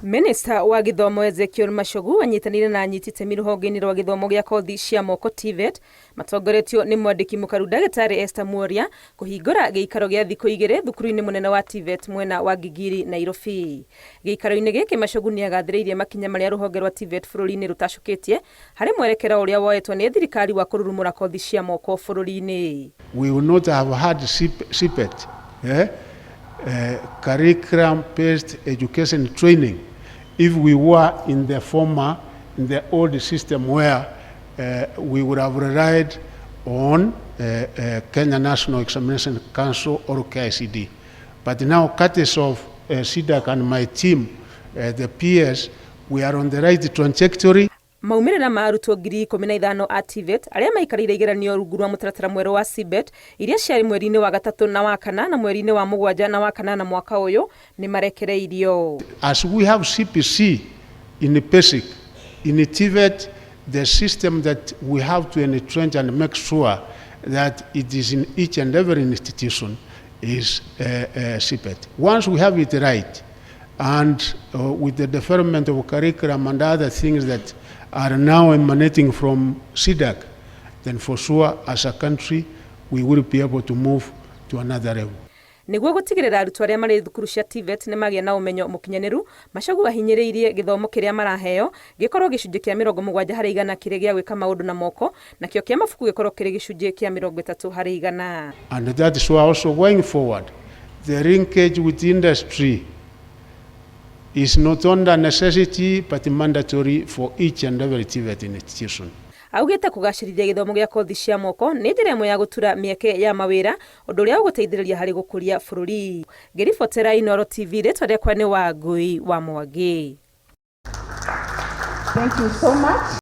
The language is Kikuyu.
Minista wa gĩthomo Ezekiel Machogu anyitanĩire na anyiti itemi rũhonge-inĩ rwa gĩthomo gĩa kothi cia moko TVET matongoretio nĩ mwandĩki mũkaru Ndagĩtarĩ Esther Muoria kũhingũra gĩikaro gĩa thikũ 2 thukuru-inĩ mũnene wa TVET mwena wa Gigiri, Nairobi. Gĩikaro-inĩ gĩkĩ Machogu nĩagathĩrĩirie makinya marĩa rũhonge rwa TVET bũrũri-inĩ rũtacũkĩtie harĩ mwerekera ũrĩa woetwo nĩ thirikari wa kũrurumũra kothi cia moko bũrũri-inĩ. We will not have had CPET, eh? Curriculum based education training, if we were in the former, in the old system where we would have relied on Kenya National Examination Council or KICD. But now, courtesy of CDACC and my team, the PS, we are on the right trajectory. Maumĩrĩra ma arutwo 15,000 a TVET arĩa maikarĩire igeranio rungu rwa mũtaratara mwerũ wa CBET iria ciarĩ mweri-inĩ wa gatatũ na wa kana na mweri-inĩ wa mũgwanja na wa kanana mwaka ũyũ nĩ marekereirio. As we have CPC in basic, in TVET, the system that we have to entrench and make sure that it is in each and every institution is CBET. Once we have it right, and with the development of curriculum and other things that are now emanating from CDACC, then for sure as a country we will be able to move to another level. Nĩguo gũtigĩrĩra arutwo arĩa marĩ thukuru cia TVET nĩ magĩa na ũmenyo mũkinyanĩru, Machogu ahinyĩrĩirie gĩthomo kĩrĩa maraheo gĩkorwo gĩcunjĩ kĩa 70% kĩrĩ gĩa gwĩka maũndũ na moko, nakĩo kĩa mabuku gĩkorwo kĩrĩ gĩcunjĩ kĩa 30%. And that is why also going forward, the linkage with industry is not only a necessity but mandatory for each and every TVET institution. Augĩte kũgacĩrithia gĩthomo gĩa kothi cia moko nĩ njĩra ĩmwe ya gũtura mĩeke ya mawĩra, ũndũ ũrĩa ũgũteithĩrĩria harĩ gũkũria bũrũri. Ngĩribotera Inooro TV, rĩtwa rĩakwa nĩ Wangui wa Mwangi. Thank you so much.